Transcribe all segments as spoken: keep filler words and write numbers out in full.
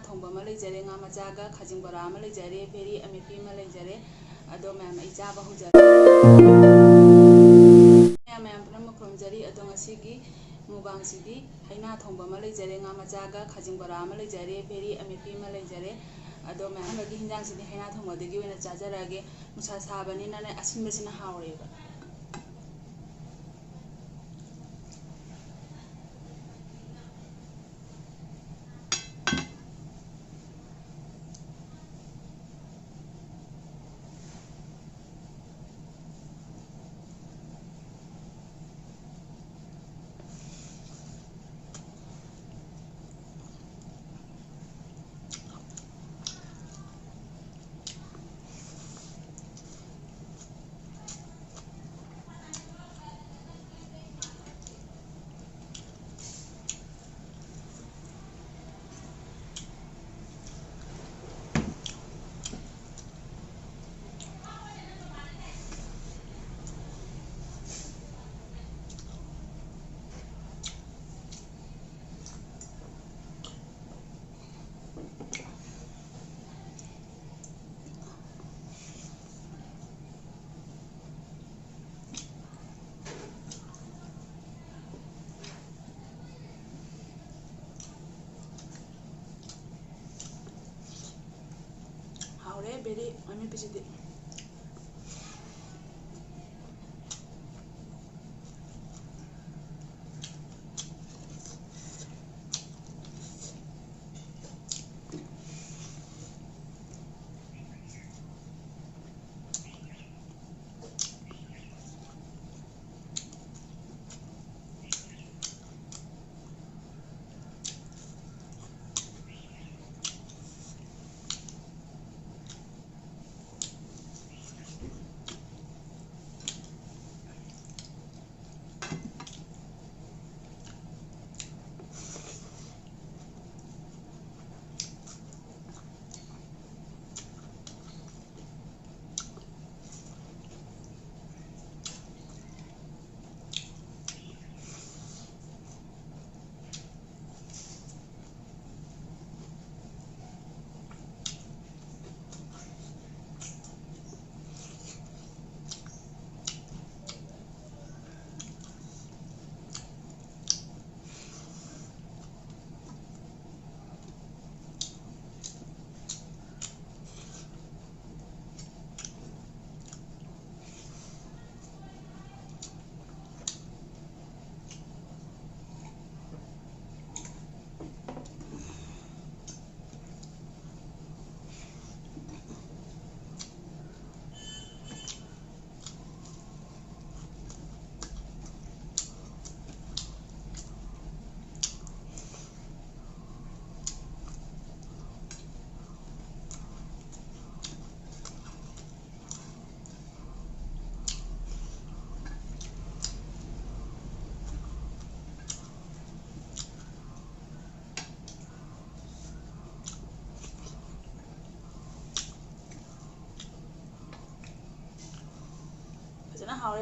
ꯊꯣꯡꯕ ꯑꯃ ꯂꯩꯖꯔꯦ, ꯉꯥ ꯃꯆꯥꯒ ꯈꯥꯖꯤꯡ ꯕꯣꯔꯥ ꯑꯃ ꯂꯩꯖꯔꯦ, ꯚꯦꯔꯤ ꯑꯃꯦꯠꯄꯤ ꯑꯃ ꯂꯩꯖꯔꯦ꯫ ꯑꯗꯣ ꯃꯌꯥꯝ ꯑꯩ ꯆꯥꯕ ꯍꯧꯖꯔꯦ꯫ ꯃꯌꯥꯝ, ꯃꯌꯥꯝ ꯄꯨꯝꯅꯃꯛ ꯈꯨꯔꯨꯝꯖꯔꯤ꯫ ꯑꯗꯣ ꯉꯁꯤꯒꯤ ꯃꯨꯛꯕꯥꯡꯁꯤꯗꯤ ꯍꯩꯅꯥ ꯊꯣꯡꯕ ꯑꯃ ꯂꯩꯖꯔꯦ, ꯉꯥ ꯃꯆꯥꯒ ꯈꯥꯖꯤꯡ ꯕꯣꯔꯥ ꯑꯃ ꯂꯩꯖꯔꯦ, ꯚꯦꯔꯤ ꯑꯃꯦꯠꯄꯤ ꯑꯃ ꯂꯩꯖꯔꯦ꯫ ꯑꯗꯣ ꯃꯌꯥꯝ ꯑꯃꯒꯤ ꯍꯤꯟꯖꯥꯡꯁꯤꯗꯤ ꯍꯩꯅꯥ ꯊꯣꯡꯕꯗꯒꯤ ꯑꯣꯏꯅ ꯆꯥꯖꯔꯛꯑꯒꯦ꯫ ꯅꯨꯡꯁꯥ ꯁꯥꯕꯅꯤꯅꯅꯦ, ꯑꯁꯤꯟꯕꯁꯤꯅ ꯍꯥꯎꯔꯦꯕ꯫ ꯍꯥꯎꯔꯦ ꯕꯦꯔꯤ ꯑꯃꯦꯠꯄꯤꯁꯤꯗꯤ꯫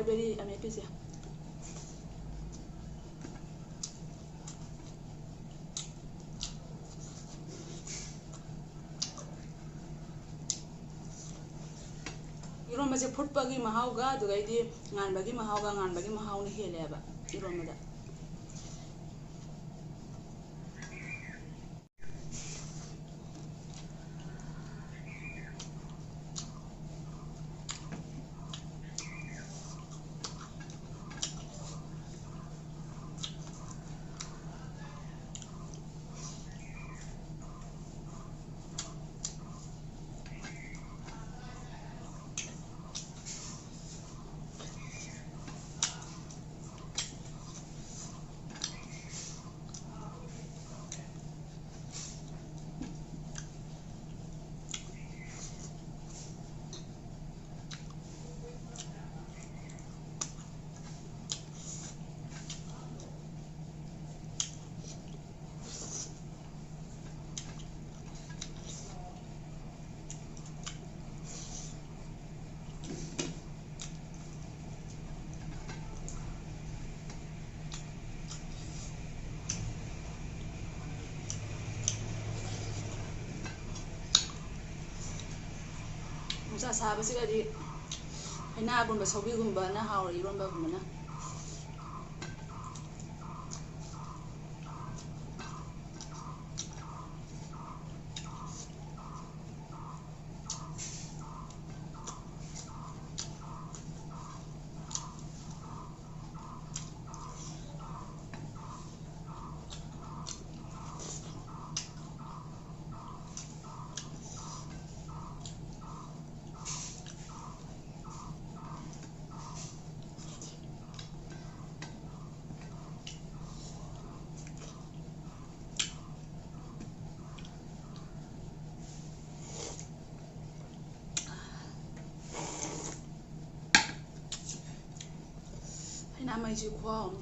ꯕꯦꯔꯤ ꯑꯃꯦꯠꯄꯤꯁꯦ꯫ ꯏꯔꯣꯝꯕꯁꯦ ꯐꯨꯠꯄꯒꯤ ꯃꯍꯥꯎꯒ ꯑꯗꯨꯗꯩꯗꯤ ꯉꯥꯟꯕꯒꯤ ꯃꯍꯥꯎꯒ, ꯉꯥꯟꯕꯒꯤ ꯃꯍꯥꯎꯅ ꯍꯦꯜꯂꯦꯕ ꯏꯔꯣꯝꯕꯗ꯫ ꯅꯨꯡꯁꯥ ꯁꯥꯕꯁꯤꯒꯗꯤ ꯍꯩꯅꯥꯒꯨꯝꯕ ꯁꯧꯒ꯭ꯔꯤꯒꯨꯝꯕꯅ ꯍꯥꯎꯔꯦ, ꯏꯔꯣꯟꯕꯒꯨꯝꯕꯅ꯫ ꯍꯩꯅꯥ ꯃꯍꯤꯁꯤ ꯈꯨꯍꯥꯎ ꯑꯃ꯫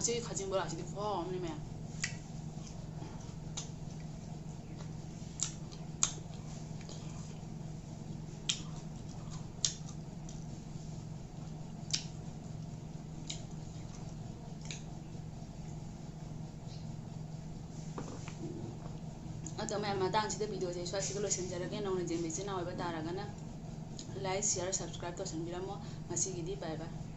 ꯁꯤ ꯈꯥꯖꯤꯡ ꯕꯣꯔꯥꯁꯤꯗꯤ ꯈꯨꯍꯥꯎ ꯑꯃꯅꯤ ꯃꯌꯥꯝ꯫ ꯑꯗꯣ ꯃꯌꯥꯝ, ꯃꯇꯥꯡꯁꯤꯗ video ꯁꯦ ꯁ꯭ꯋꯥꯏꯁꯤꯒ ꯂꯣꯏꯁꯤꯟꯖꯔꯒꯦ꯫ ꯅꯧꯅ ꯌꯦꯡꯕ ꯏꯆꯤꯟ ꯏꯅꯥꯎ ꯑꯣꯏꯕ ꯇꯥꯔꯒꯅ like, share, subscribe ꯇꯧꯁꯟꯕꯤꯔꯝꯃꯣ꯫ ꯉꯁꯤꯒꯤꯗꯤ bye bye꯫